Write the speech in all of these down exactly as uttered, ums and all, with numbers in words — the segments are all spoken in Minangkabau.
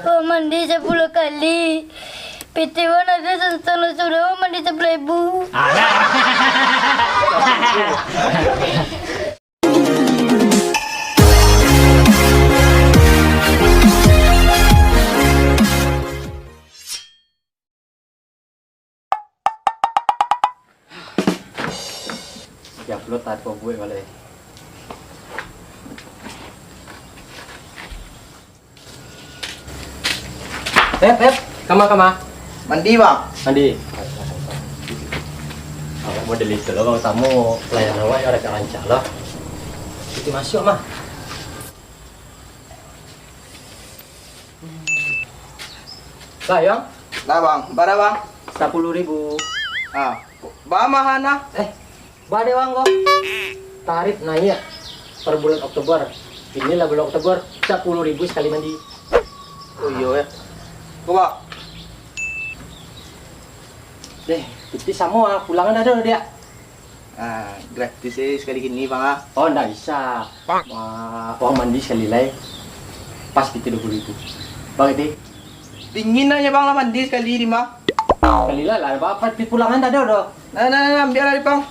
Wah mandi sapuluah kali. Pitih wah ado santang lo sudah wah mandi sapuluah ribu. Ya, upload tak kau buat balik. Pep, Pep, kama, kama. Mandi, Bang. Mandi. Awak model itu lo, Bang, tamu pelayan awak yang rancak-rancak lo. Itu masuk mah. Lah, Yang? Lah, Bang. Bara, Bang? Sapuluah ribu. Ah, ba maha nah. Eh, ba dek Wang ko. Tarif naiak per bulan Oktober. Inilah bulan Oktober, sapuluah ribu sakali mandi. Oh iyo, ya. Ko, Bang. Deh, itu samo ah, pulangan ado, Diak. Ah, gratis eh sakali kini, Bang, ah. Oh, ndak bisa. Wah, uang mandi sakali lai. Pas kito dua puluah ribu. Bang, itu. Dingin aja, Bang, lah mandi sakali di mah. Sakali lah, lah, apa, apa, pulangan tak ada doh. Nah, nah, nah, biar aja, Bang.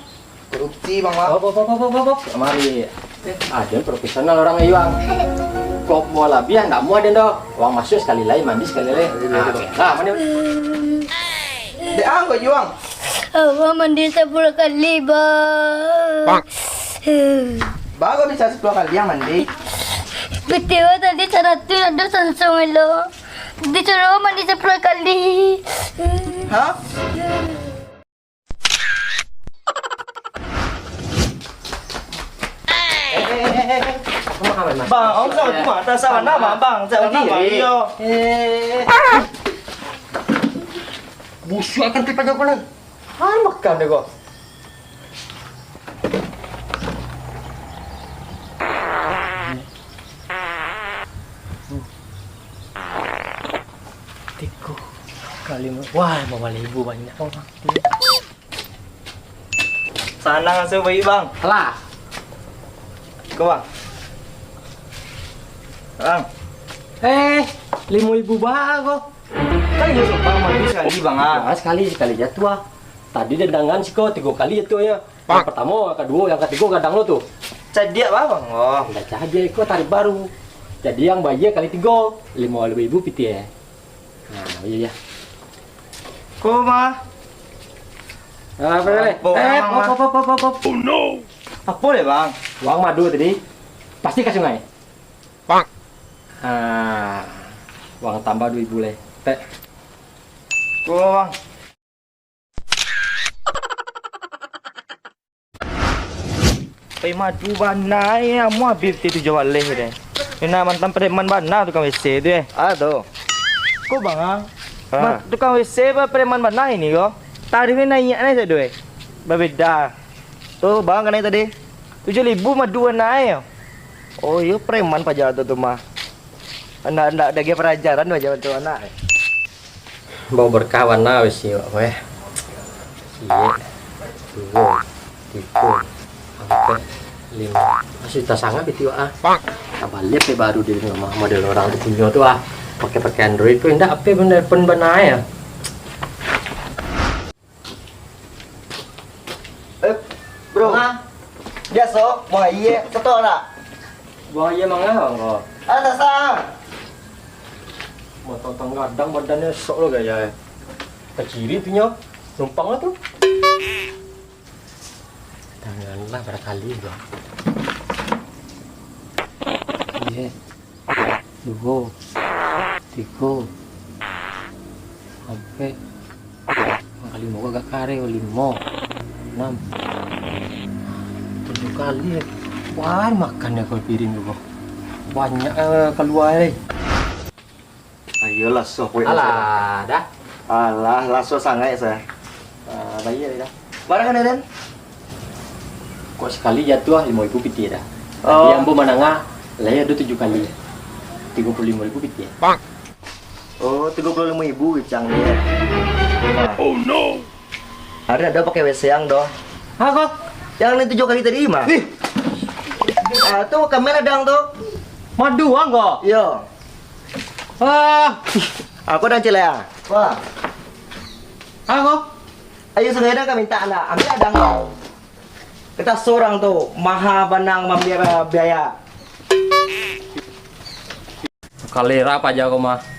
Korupsi, Bang, Bang. Hop, hop, hop, hop, hop, hop. Mari. Eh, ada profesional orang ayo, Bang. Kok mau labiah, ndak mau ada doh. Uang masuk sakali lai, mandi sakali lai. Iya, iya, nah, iya. Oke. Nah, mana? Dek ang ko juang. Awak mandi sapuluah kali, Bang. Bang. Baru bisa sapuluah kali yang mandi. Betul tadi saratus ado sansung lo. Disuruh mandi sapuluah kali. Hah? Bang, om sa tu mah, tak salah nama, Bang. Saya nama, iyo. Eh. Busuk akan tipa jago lai. Hai, makan deh kau. Tigo kali ma-, wah, lima baleh ribu banyak, Bang. Sanang asa baik, Bang. Alah. Ko, Bang. Bang. Eh, limo ribu ba ko. Kan iyo sumpah mandi sakali, Bang, ah. Ah, sakali, sakali jatuah. Tadi dandangan siko tigo kali jatuahnyo. Yang pertamo, yang kaduo, yang katigo gadang lo tu. Cadiak ba, Bang? Oh. Ndak cadiak, iko tarif baru. Jadi yang bayia kali tigo, limo ribu pitih, eh. Nah, iya, iya. Ko, mah. Nah, apa kali? Apo, eh, Bang, hop, hop, hop, hop, hop. Oh, no. Apo deh, Bang? Uang madu tadi. Pasti ka sungai. Bang. Ah, uang tambah dua ribu lai. Tek. Ko, Bang. Pai madu bana, eh, amuah abih pitih tu jo baleh deh. Ina mantan preman bana tukang W C tu, eh. Ah, tu. Ko, Bang, ah? Ah. Ma-, tukang W C apa preman bana ini ko? Tarifnyo naiak naiak sado, eh. Babeda. Tu, Bang, kanai tadi? Tujuah ribu madu bana, eh. Oh, iyo preman paja tu, tu mah. Ndak, ndak ado agiah palajaran paja tu anak. Bau berkah bana bisi awak ko, eh. Ciek, duo, tigo, ampek, limo. Ah, sudah sangat piti awak, ah. Tabaliak pe baru di rumah model urang tu punyo tu, ah. Pakai-pakai Android ko indak, ape bana pun bana, eh. Eh, bro. Manga? Biaso, buang aia, setok ndak? Buang aia manga, Bang, ko? Ah, sasa. Mata tanggadang badannyo, sok lo gaya, eh. Kaciri pinyo, numpang lah tu. Tangan lah barakali, Bang. Iya. Duo, tigo, ampek, kalimo ko agak kareh, limo, anam, tujuah kali. Wah, makan deh kalau piring tu, Bang. Banyak, eh, kalua, eh. Ayolah, soh, kuek. Alah, dah. Alah, laso sangaik sa. Ah, bayia dah. Bara kan, Den? Kok sakali jatuah limo ribu pitih dah. Tadi ambo mananga, lai ado tujuah kali. Tigo puluah limo ribu pitih. Oh, tigo puluah limo ribu kicang ni, ya. Nah. Oh, no. Ada, ada pakai W C ang doh. Hah, kok? Yang ni tujuah kali tadi mah. Ih. Ah, tu kamera dang tu. Madu ang kok? Iyo. Ah, aku dah cilek ah. Wah. Aku. Ayo, sebenarnya kami minta lah, ambil adang. Kita seorang tu maha banang mambiaya biaya. Kalera paja ko mah.